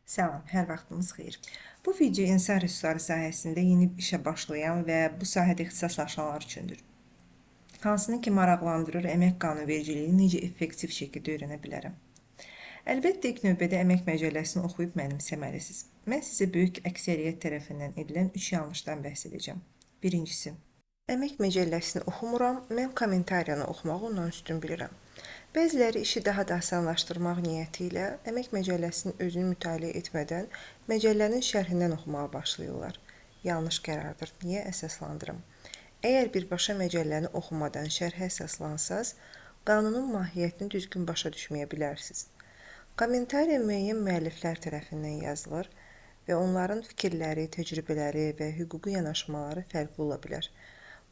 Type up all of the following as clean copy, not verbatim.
Salam, hər vaxtınız xeyir. Bu video insan resursları sahəsində yeni işə başlayan və bu sahədə ixtisaslaşanlar üçündür. Hansını ki maraqlandırır, əmək qanunvericiliyini necə effektiv şəkildə öyrənə bilərəm? Əlbəttə, ilk növbədə Əmək Məcəlləsini oxuyub mənimsəməlisiniz. Mən sizə böyük əksəriyyət tərəfindən edilən 3 yanlışdan bəhs edəcəm. Birincisi, Əmək Məcəlləsini oxumuram, mən kommentariyanı oxumağı ondan üstün bilirəm. Bəziləri işi daha da asanlaşdırmaq niyyəti ilə Əmək Məcəlləsinin özünü mütaliə etmədən məcəllənin şərhindən oxumağa başlayırlar. Yanlış qərardır. Niyə əsaslandırım? Əgər birbaşa məcəlləni oxumadan şərhə əsaslansaz, qanunun mahiyyətini düzgün başa düşməyə bilərsiniz. Kommentariya müəyyən müəlliflər tərəfindən yazılır və onların fikirləri, təcrübələri və hüquqi yanaşmaları fərqli ola bilər.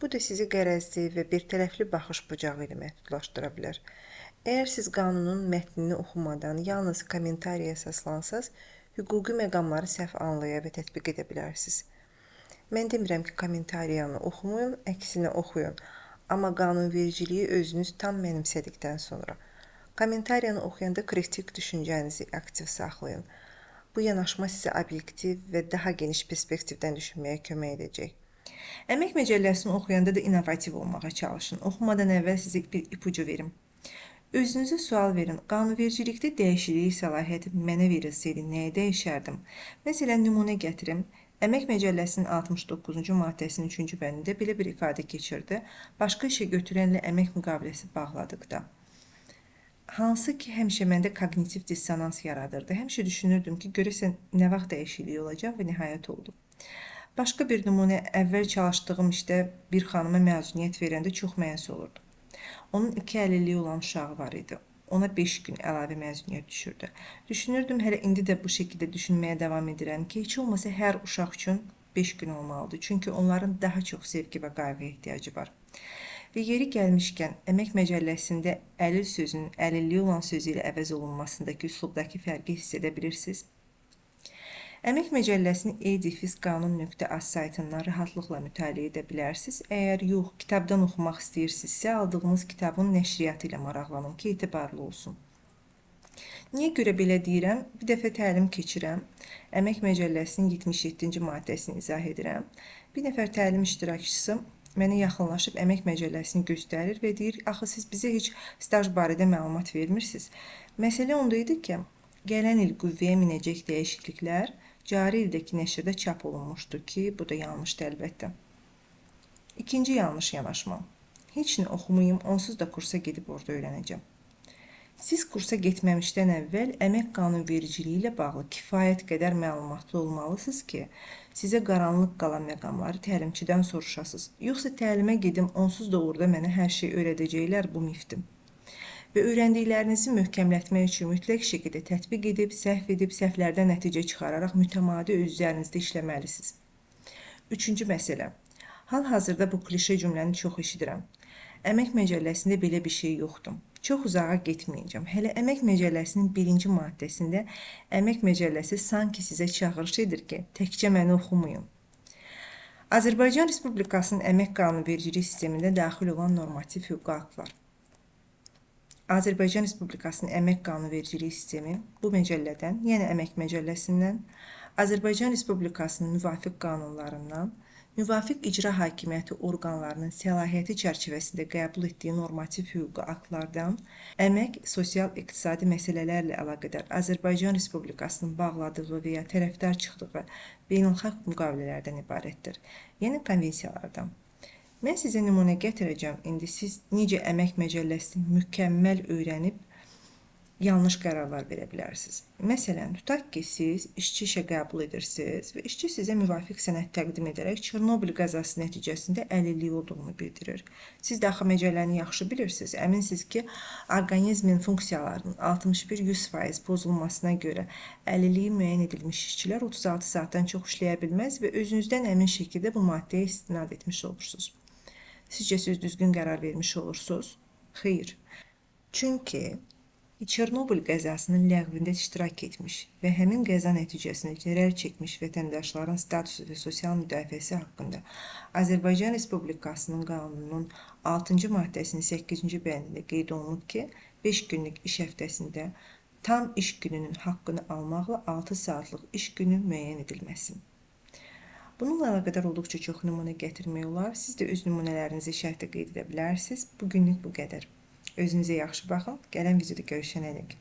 Bu da sizi qərəzli və birtərəfli baxış bucağı ilə məhdudlaşdıra bilər. Əgər siz qanunun mətnini oxumadan yalnız kommentariyaya əsaslansaz, hüquqi məqamları səhv anlaya və tətbiq edə bilərsiniz. Mən demirəm ki, kommentariyanı oxumayın, əksinə oxuyun. Amma qanunvericiliyi özünüz tam mənimsədikdən sonra. Kommentariyanı oxuyanda kritik düşüncənizi aktiv saxlayın. Bu yanaşma sizə obyektiv və daha geniş perspektivdən düşünməyə kömək edəcək. Əmək Məcəlləsini oxuyanda da innovativ olmağa çalışın. Oxumadan əvvəl sizə bir ipucu verim. Özünüzə sual verin. Qanunvericilikdə dəyişiklik səlahiyyəti mənə verilsəydi, nəyi dəyişərdim? Məsələn, nümunə gətirim. Əmək Məcəlləsinin 69-cu maddəsinin 3-cü bəndində belə bir ifadə keçirdi. Başqa işə götürənlə əmək müqaviləsi bağladıqda. Hansı ki, həmişə məndə koqnitiv dissonans yaradırdı. Həmişə düşünürdüm ki, görəsən nə vaxt dəyişiklik olacaq və nəhayət oldu. Başqa bir nümunə, əvvəl çalışdığım işdə bir xanıma məzuniyyət verəndə çox məyus olurdu. Onun 2 əlilliyi olan uşağı var idi. Ona 5 gün əlavə məzuniyyət düşürdü. Düşünürdüm, hələ indi də bu şəkildə düşünməyə davam edirəm ki, heç olmasa hər uşaq üçün 5 gün olmalıdır. Çünki onların daha çox sevgi və qayğıya ehtiyacı var. Və yeri gəlmişkən, Əmək Məcəlləsində əlil sözünün əlilliyi olan sözü ilə əvəz olunmasındakı üslubdakı fərqi hiss edə bilirsiniz. Əmək Məcəlləsini e-qanun.az saytından rahatlıqla mütaliə edə bilərsiniz. Əgər yox, kitabdan oxumaq istəyirsinizsə, aldığınız kitabın nəşriyyatı ilə maraqlanın ki, etibarlı olsun. Niyə görə belə deyirəm? Bir dəfə təlim keçirəm. Əmək Məcəlləsinin 77-ci maddəsini izah edirəm. Bir nəfər təlim iştirakçısı mənə yaxınlaşıb Əmək Məcəlləsini göstərir və deyir, axı siz bizə heç staj barədə məlumat vermirsiniz. Məsələ onda idi ki, gələn il qüvvəyə minəcək dəyişikliklər cari ildəki nəşrdə çap olunmuşdu ki, bu da yanlışdır əlbəttə. İkinci yanlış yanaşma. Heç nə oxumayım, onsuz da kursa gedib orada öyrənəcəm. Siz kursa getməmişdən əvvəl əmək qanunvericiliyi ilə bağlı kifayət qədər məlumatlı olmalısınız ki, sizə qaranlıq qalan məqamları təlimçidən soruşasınız. Yoxsa təlimə gedim, onsuz da orada mənə hər şey öyrədəcəklər, bu mifdir. Və öyrəndiklərinizi möhkəmlətmək üçün mütləq şəkildə tətbiq edib, səhv edib, səhvlərdən nəticə çıxararaq mütəmadi öz üzərinizdə işləməlisiniz. Üçüncü məsələ. Hal-hazırda bu klişe cümləni çox eşidirəm. Əmək Məcəlləsində belə bir şey yoxdur. Çox uzağa getməyəcəm. Hələ Əmək Məcəlləsinin birinci maddəsində Əmək Məcəlləsi sanki sizə çağırış edir ki, təkcə məni oxumayın. Azərbaycan Respublikasının əmək qanunvericiliyi sistemində daxil olan normativ hüquqi aktlar. Azərbaycan Respublikasının əmək qanunvericiliyi sistemi bu məcəllədən, yəni Əmək Məcəlləsindən, Azərbaycan Respublikasının müvafiq qanunlarından, müvafiq icra hakimiyyəti orqanlarının səlahiyyəti çərçivəsində qəbul etdiyi normativ hüquqi aktlardan, əmək, sosial-iqtisadi məsələlərlə əlaqədar Azərbaycan Respublikasının bağladığı və ya tərəfdar çıxdığı beynəlxalq müqavilələrdən ibarətdir, yəni konvensiyalardan. Mən sizə nümunə gətirəcəm. İndi siz necə Əmək Məcəlləsini mükəmməl öyrənib yanlış qərarlar verə bilərsiniz. Məsələn, tutaq ki, siz işçi işə qəbul edirsiniz və işçi sizə müvafiq sənəd təqdim edərək Çernobıl qəzası nəticəsində əlilliyi olduğunu bildirir. Siz də axı məcəlləni yaxşı bilirsiniz. Əminsiniz ki, orqanizmin funksiyalarının 61-100% pozulmasına görə əlilliyi müəyyən edilmiş işçilər 36 saatdan çox işləyə bilməz və özünüzdən əmin şəkildə bu maddəyə istinad etmiş olursunuz. Sizcə siz düzgün qərar vermiş olursunuz? Xeyr. Çünki Çernobıl qəzasının ləğvində iştirak etmiş və həmin qəza nəticəsində zərər çəkmiş vətəndaşların statusu və sosial müdafiəsi haqqında Azərbaycan Respublikasının qanununun 6-cı maddəsinin 8-ci bəndində qeyd olunub ki, 5 günlük iş həftəsində Tam iş gününün haqqını almaqla 6 saatlıq iş günü müəyyən edilməsi. Bununla əlaqədar olduqca çox nümunə gətirmək olar. Siz də öz nümunələrinizi şərhdə qeyd edə bilərsiniz. Bugünlük bu qədər. Özünüzə yaxşı baxın. Gələn videoda görüşənədək.